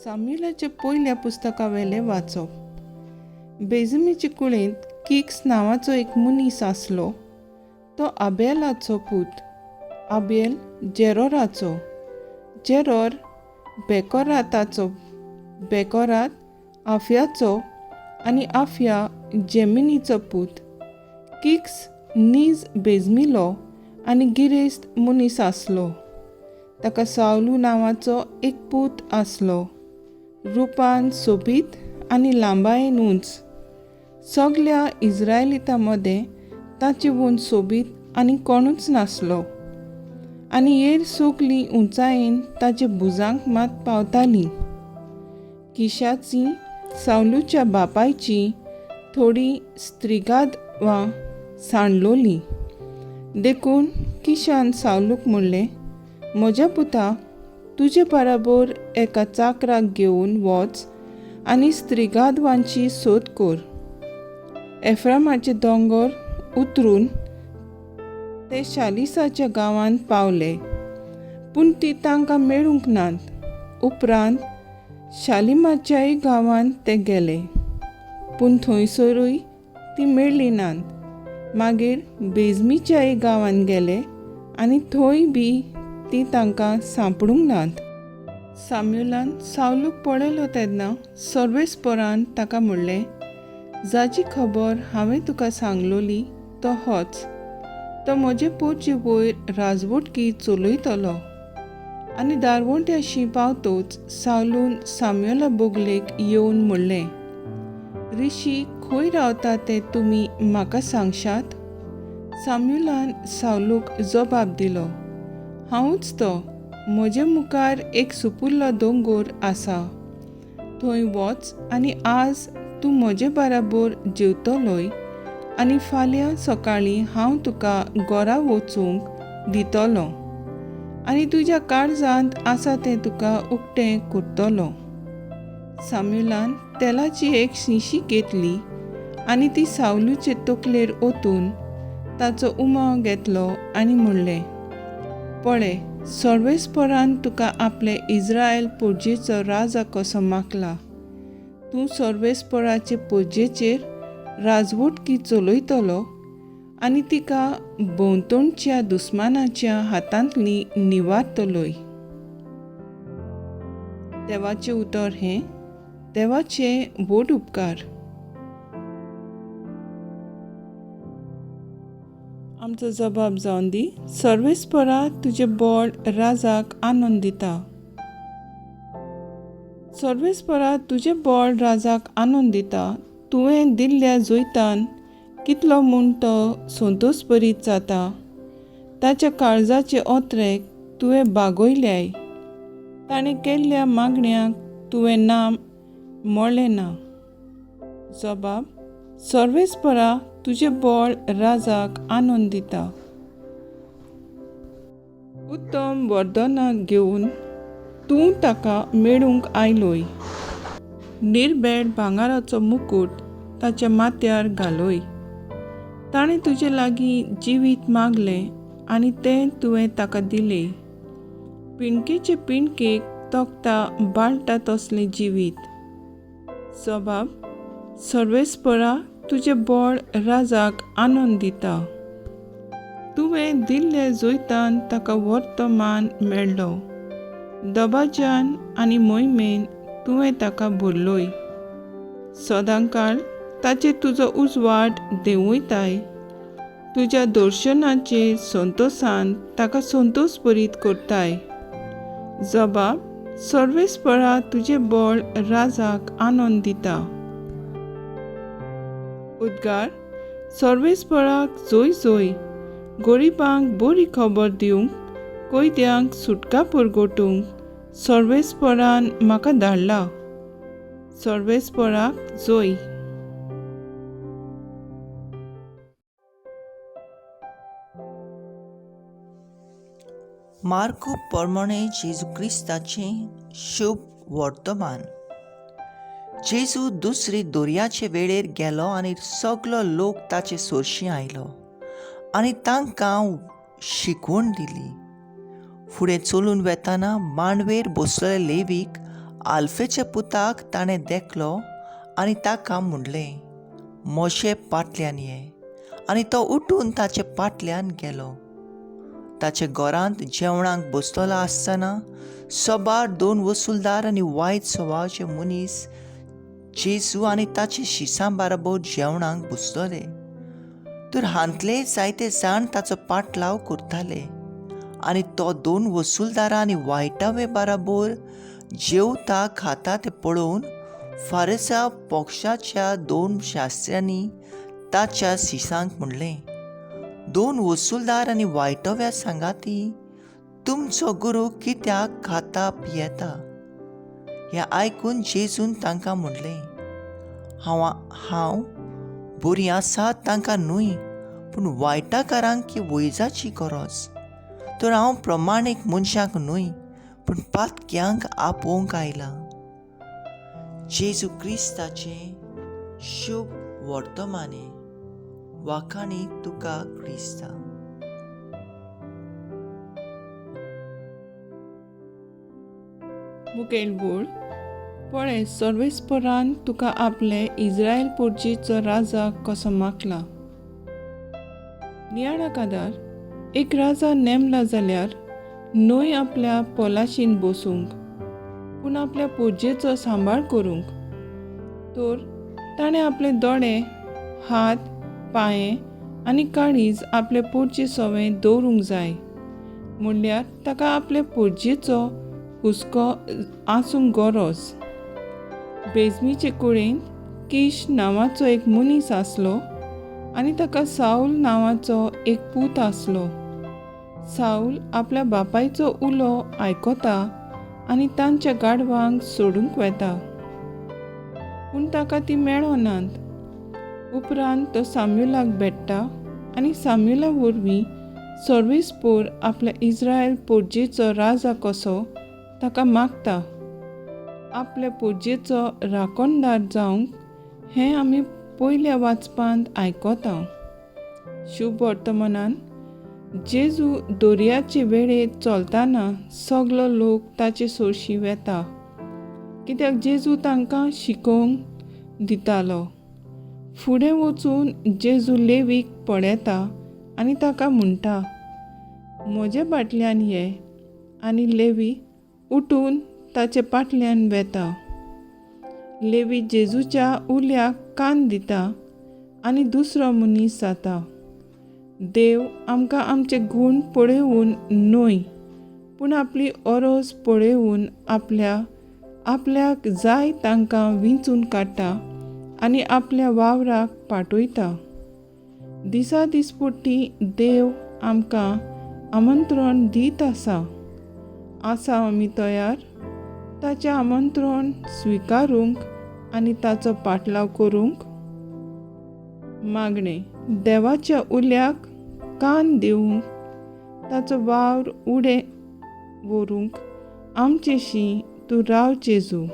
साम्युलाच्या पयल्या पुस्तकावेलें वाचप. बेजमीचे कुळेंत किक्स नांवाचो एक मनीस आसलो. तो आबेलाचो पूत, आबेल जेरोराचो, जेरोर बेकोराताचो, बेकोरात आफयाचो आनी आफया जेमिनीचो पूत. किक्स नीज बेजमिलो आनी गिरेस्त मनीस आसलो. ताका सावलू नांवाचो एक पूत आसलो, रुपान सोबीत आनी लांबायेन उंच. सगल्या इज्रायलितां मदें ताचे वून सोबीत आनी कोणूच नासलो, आनी हेर सगलीं उंचायेन ताचे भुजांक मात पावतालीं. किशाची सावलूच्या बापायची थोडीं स्त्रिगादवां सांडलोलीं. देखून किशान सावलूक म्हणलें, म्हज्या पुता, तुजे बराबर एका चाकराक घेवन वच आनी स्त्रिगादवांची सोद कर. एफ्रामाचे दोंगर उतरून ते शालिसाच्या गांवांत पावले, पूण ती तांकां मेळूंक नात. उपरांत शालिमाच्याय गांवांत ते गेले, पूण थंयसरूय ती मेळ्ळी नात. मागीर बेजमीच्याय गांवांत गेले आनी थंय बी ती तांकां सांपडूंक नात. साम्युलान सावलूक पळयलो तेन्ना सर्वेस्परान ताका म्हणलें, जाची खबर हांवें तुका सांगलोली तो होच. तो म्हजे पोरचे वयर राजवटकी चलयतलो. आनी दारवंट्याशी पावतोच सावलून साम्युला बोगलेक येवन म्हणलें, ऋषी खंय रावता तें तुमी म्हाका सांगशात? साम्युलान सावलूक जबाब दिलो, हांवूच तो. म्हजे मुखार एक सुपुल्लो दोंगोर आसा, थंय वच आनी आज तूं म्हजे बराबर जेवतलोय आनी फाल्यां सकाळीं हांव तुका घरा वचूंक दितलो आनी तुज्या काळजांत आसा तें तुका उक्तें करतलो. साम्युलान तेलाची एक शिशी घेतली आनी ती सावलूचे तकलेर ओतून ताचो उमाव घेतलो आनी म्हणलें, पळय, सर्वेस्परान तुका आपले इज्रायल पोरजेचो राजा कसो मागला. तूं सर्वेस्पराचे पोरजेचेर राजवटकी चलयतलो आनी तिका भोंवतणच्या दुस्मानाच्या हातांतली निवारतलोय. देवाचें उतर हें. देवाचे व्हड उपकार. आमचो जबाब जावन दी, सर्वेस्परा तुजें बळ राजाक आनंद दिता. सर्वेस्परा तुजें बळ राजाक आनंद दिता. तुवें दिल्ल्या जैतान कितलो म्हूण तो संतोश बरीत जाता. ताच्या काळजाचे ओत्रेक तुवें बागयल्याय. ताणें केल्ल्या मागण्याक तुवें ना म्हणलें ना. जबाब, सर्वेस्परा तुजें बळ राजाक आनंद दिता. उत्तम वर्धनाक घेवन तूं ताका मेळूंक आयलोय. निर्बेड भांगराचो मुकूट ताच्या माथ्यार घालोय. ताणें तुजे लागीं जिवीत मागलें आनी तें तुवें ताका दिलें. पिणकेचे पिणकेक तोखता बाळटा तसलें जिवीत. जबाब, सर्वेस्परा तुजें बळ राजाक आनंद दिता. तुवें दिल्ल्या जैतान ताका वर्तो मान मेळ्ळो. दबाज्यान आनी मोहिमेन तुवें ताका भरलोय. सदांकाळ ताचेर तुजो उजवाड देंवयताय. तुज्या दर्शनाचेर संतोशान ताका संतोश बरीत करताय. जबाब, सर्वेस्परा तुजें बळ राजाक आनंद दिता. उद्गार, सर्वेस्पराक जोय जोय. गरिबांक बरी खबर दिवंक, कैद्यांक सुटका पुरगोटूंक सर्वेस्परान म्हाका धाडला. सर्वेस्पराक जोय. मार्कू प्रमाणे जेजू क्रिस्ताचें शुभ वर्तमान. जेजू दुसरी दर्याचे वेळेर गेलो आनी सगलो लोक ताचे सरशीं आयलो आनी तांकां शिकवण दिली. फुडें चलून वेताना मांडवेर बसलेले लेवीक आल्फेच्या पुताक ताणें देखलो आनी ताका म्हणलें, म्हजे पाटल्यान ये. आनी तो उठून ताचे पाटल्यान गेलो. ताच्या घरांत जेवणाक बसतलो आसतना सबार दोन वसुलदार आनी वायट स्वभावाचे मनीस जेजू आनी ताचे शिसां बाराबर जेवणाक बसतले. तर हांतले जायते जाण ताचो पाटलाव करताले आनी तो दोन वसुलदारां आनी वायटावे बाराबर जेवता खाता तें पळोवन फारसा पक्षाच्या दोन शास्त्र्यांनी ताच्या शिसांक म्हणलें, दोन वसुलदार आनी वायटव्या सांगाती तुमचो गुरू कित्याक खाता पियेता? हें आयकून जेजून तांकां म्हणलें, हांव बरीं आसात तांकां न्हय, पूण वायटाकारांक की वैजाची गरज. तर हांव प्रमाणीक मनशांक न्हय, पूण पातक्यांक आपोवंक आयलां. जेजू क्रिस्ताचें शुभ वर्तमाने. वाखाणी तुका क्रिस्ता. मुखेल बोळ, पळय सर्वेस्परान तुका आपले इस्रायल पोर्चीचो राजा कसो मागला. नियाळा कादार एक राजा नेमला जाल्यार न्हय आपल्या पोलाशीन बसूंक, पूण आपल्या पोर्जेचो सांबाळ करूंक. तर ताणें आपले दोळे, हात, पांये आनी काळीज आपले पोर्जे सवें दवरूंक जाय. म्हणल्यार ताका आपले पोर्जेचो हुस्को आसूंक गरज. बेजमीचे कुळेंत किश नांवाचो एक मनीस आसलो आनी ताका साऊल नांवाचो एक पूत आसलो. साऊल आपल्या बापायचो उलो आयकता आनी तांच्या गाडवांक सोडूंक वेता, पूण ताका ती मेळनात. उपरांत तो साम्युलाक भेट्टा आनी साम्युला वरवीं सर्वेस्पोर आपल्या इस्रायल पोर्जेचो राजा कसो ताका मागता. आपल्या पोर्जेचो राखणदार जावंक हें आमी पयल्या वाचपांत आयकता. शुभ वर्तमानान जेजू दर्याचे वेळेर चलतना सगलो लोक ताचे सोरशी वेता, कित्याक जेजू तांकां शिकोवंक दितालो. फुडें वचून जेजू लेवीक पळयता आनी ताका म्हणटा, म्हजे फाटल्यान ये. आनी लेवी उठून ताचे फाटल्यान वेता. लेवी जेजूच्या उल्याक कान दिता आनी दुसरो मनीस जाता. देव आमकां आमचे गूण पळोवन न्हय, पूण आपली ओरोस पळोवन आपल्याक जाय तांकां विंचून काडटा आनी आपल्या वावराक पाठयता. दिसा दिसपट्टी देव आमकां आमंत्रण दीत आसा. आसा आमी तयार ताचें आमंत्रण स्विकारूंक आनी ताचो पाटलाव करूंक? मागणें, देवाच्या उल्याक कान दिवंक, ताचो वावर उडे व्हरूंक आमचेशी तूं राव जेजू.